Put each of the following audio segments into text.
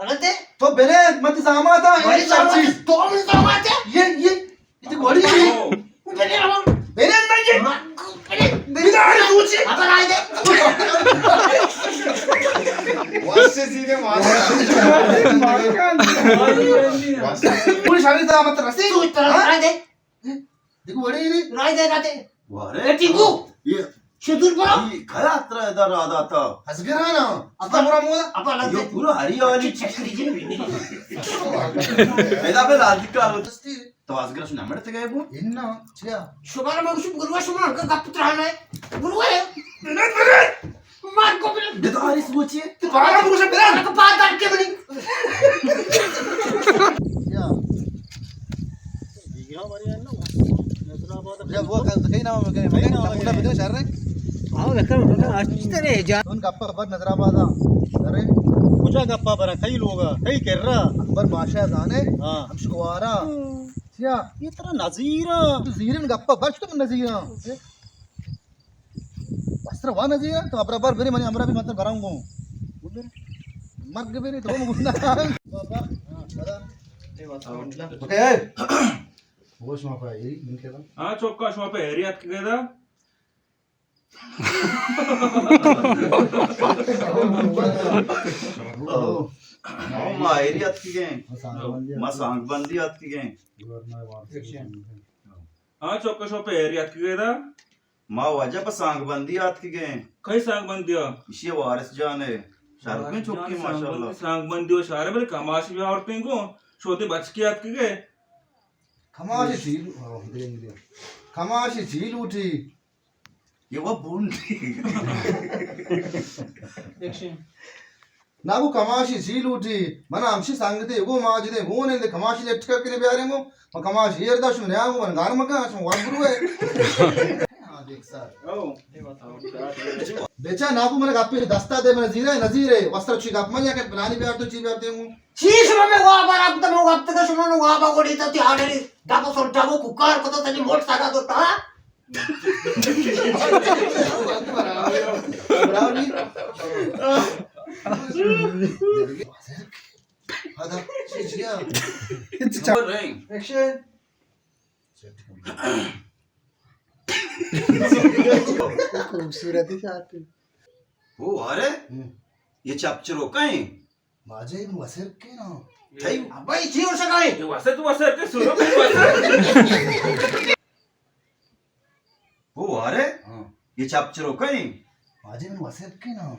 البتہ۔ تو بلے، من تئی زامات آں، بڑی اے چیز۔ تو من زامات ہے؟ یہ، یہ، یہ تو بڑی ہے۔ بلے، بلے، بلے۔ بدار سوچی۔ اب رائے دے۔ واسطے سیدھے مار۔ پوری شادی زامات رسی۔ تو اتنا رائے دے۔ دیکھو، بڑی نہیں۔ رائے دے، رائے دے۔ وارے۔ اے ٹینگو۔ یہ شدور برا۔ یہ کیا اترا ادھر آ داتا؟ ازگرانا۔ ابا برا مولا۔ ابا لگ یہ پورا ہریالی۔ چکری جن بھی نہیں۔ ادا پہ لادی کا۔ تو ازگر شو نمڑتے گئے بو؟ انا، چیا؟ شمارا میں کچھ گروا شما کا گپ ترانا ہے۔ گروا ہے۔ مار کو بلے۔ بداری سوچے۔ تو بارا پوچھا بلے۔ تو بار دار کے بلے۔ یا۔ یا وہ کہیں نام ہے، کہیں نام ہے، نمونہ بدے شہر رہے۔ آؤ، لکھا، لکھا، اچھی طرح ہے جا۔ ان گپا بر نظر آباد آ۔ ارے۔ کجا گپا برا، کئی لوگا، کئی کر رہا؟ اکبر بادشاہ زانے۔ ہاں۔ ہم شکوارا۔ کیا؟ یہ ترا نظیرا۔ تو زیرن گپا بر، تو نظیرا۔ وسر وا نظیرا، تو ابرا بر برے، منی امرا بھی مطلب براؤں گو۔ مرگ برے، تو مگنا۔ بابا، پدا۔ اوکے۔ وہ شما پہ ایری، من کہتا۔ ہاں، چوکا شما پہ ایری اتک گئے دا۔ او، ما ایری اتک گئے۔ ما سانگ بندی اتک گئے۔ ہاں، چوکا شما پہ ایری اتک گئے دا۔ ما واجہ پہ سانگ بندی آتکگیں۔ کئی سانگ بندی آ؟ ایشی وارث جان ہے۔ شرپیں چکی ماشاءاللہ۔ سانگ بندی و شہر بلے کماش بھی آورتیں کو، شوتے بچکی آتکگے۔ کماش چی لو-، آہ، دے، دے۔ کماش چی لوٹی؟ یہ وہ بون۔ ایکشن۔ ناکو کماشی چی لوٹی؟ من ہمشی سنگتے گو ماجدے گون اندے کماشی لٹکر کنے بیاریں گو۔ من کماش ایر دا شو نیاں گو من گار مکان شو ور برو ہے۔ ہاں، دیکھ سر۔ او۔ بیچا ناکو من گپے دستا دے من زیرے نزیرے۔ وستر چی گپ من یا کہ پلانی بیار تو چی بیار دے گو۔ چی شما میں وابا رب تم وقت کا شما نو وابا گوڑی تا تی آڈری۔ ڈبو سو ڈبو ککار کو تو تجی موٹ ساگا تو تا۔ ایکشن۔ خوبصورتی چاہتے۔ او، ارے، یہ چپ چروکا ہیں۔ واجہ ابن وسر کے نا۔ تھئی۔ ابا، یہ چی ہو سکا ہے؟ یہ وسر تو وسر کے سنو، کوئی وسر۔ او وارے؟ ہاں۔ یہ چپ چروکا ہیں؟ واجہ ابن وسر کے نا۔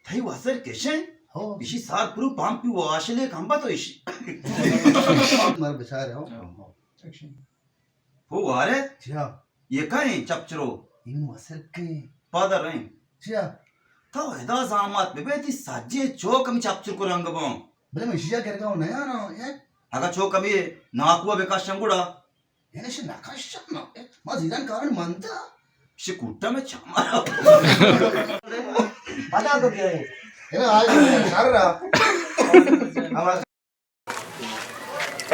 تھئی وسر کشن؟ ہو۔ اسی سار پرو پمپی واشلے کمبا تو اسی۔ مر بچارے ہو۔ ہو وارے؟ چیا؟ یہ کہیں چپ چرو؟ این وسر کے۔ پادر رہیں۔ چیا؟ تو ادا زامات ببے تی سجے چوک ہمی چپ چر کو رنگ بان۔ بلے من اشیا گرگا ہوں نیا نا، اے؟ اگا چوک ہمی ناکو بکشن گڑا؟ یعنی شی نکشن نا، اے؟ ما زیدان کارن منتا۔ شی کوٹا میں چامارا۔ پتا تو کیا ہے؟ اے نا، آج شر رہا۔ ہمارا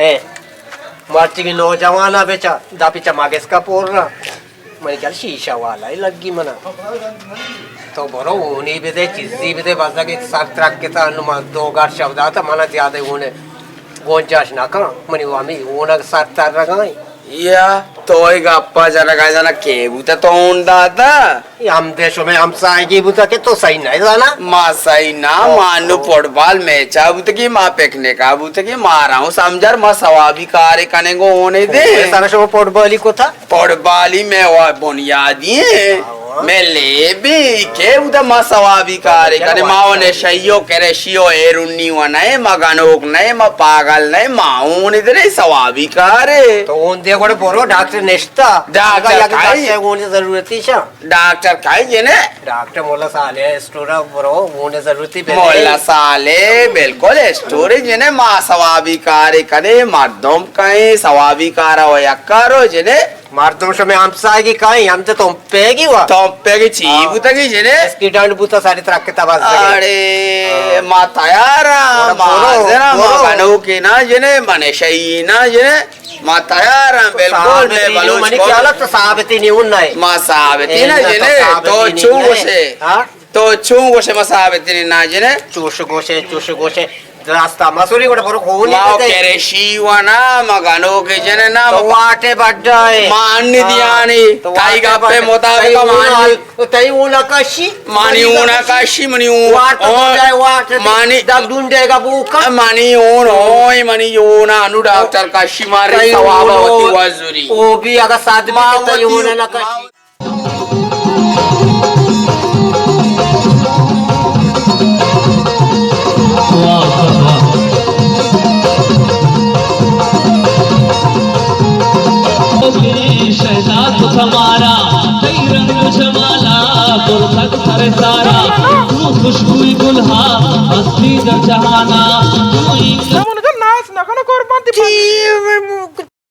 اے، مرچی نوجوان ء بچا، دا پچا مگس کا پور نا۔ منی گل شیشہ والا ہی لگی منا۔ تو برو اونی بدے، چیزی بدے، بس اگے سر ترک کتا، نو ما دو گار شب داتا، منا زیادہ اونے گنجاش نہ کن۔ منی وامی اونگ سر تر رگائیں۔ یا، تو ای گپا جنگا جنا کے بوتا تو اون داتا؟ اے ہمدے شمے ہمساہگی بوتگ کہ تو سہی نہ زانا؟ ما سہی نہ، او، ما نو او۔ فٹبال میچا بوتگی، ما پکنکا بوتگی، مارا ہوں سمجھر، ما ثوابی کارے کنیں گو ہونے دے۔ او، سارا شما فٹبالی کو تھا؟ فٹبالی میں وا بنیادی ہیں، ہاں۔ میں لیبی، کے بوتا ما ثوابی کارے کنیں، ما و نشہیو کرشیو ایرونی و نئے، ما گنوک نئے، ما پاگل نئے، ما ہونے دے ثوابی کارے۔ تو ہون دے گوڑے برو ڈاکٹر نشتا۔ ڈاکٹر اگا یک کائی؟ ڈاکٹر ہون ضرورتی شا۔ ڈاکٹر کئی جنے؟ ڈاکٹر مولا صالح اسٹور ء برو، گون ضرورتی پہ مولا صالح بالکل اسٹور جنے، ما ثوابی کارے کنے، مردم کئیں ثوابی کارا و یک کارو جنے۔ مردم شمے ہمساہگی کئیں، ہم تے تم پیگی وا۔ تم پیگی چی ہاں۔ بوتگی جنے؟ ایکسیڈنٹ بوتا ساری ترک تا بس۔ اڑے، ہاں۔ ما تیار ہاں، برو، ما حاضر ہاں، ما برو۔ بنو کے نا جنے، من شہی نا جنے۔ ما تیار ہاں، بالکل، میں بلوچ منی کو خیال تو ثابتی نہیں ہوں نہ۔ ما ثابتی نہ جنے، تو چون گوشے؟ ہاں؟ تو چون گوشے ما ثابتی نہیں نہ جنے؟ چوش گوشے، چوش گوشے۔ راستا مسوری گڑا برو خونی ما کتے۔ کرشی و نا، ما گنوک جن نا، تو ما واٹے بڈا ہے۔ ما انی ہاں، دیانی، تو تائی واٹے گپے بڈا۔ مطابق تئی ما اون انی۔ آل-، تئی اون کشی، منی منی اون کشی۔ کشی، منی اون۔ واٹ تو او، جائے واٹ دے، منی دگ ڈونڈے گا بوکا۔ منی اون، اوئے منی اون، انو ڈاکٹر کشی ماری تئی ثواب اون، ہوتی وزوری۔ او بھی اگر ساتھ ما بھی تئی ہوتی اون نہ کشی۔ واہ، واہ۔ شہزاد تمہارا، کئی رنگ جمالا، برسگ سر سارا، تو خوشبوئی گلہا، ہستی در جہانا، تو ایک نمونہ ناچ نہ کنو قربان تئی۔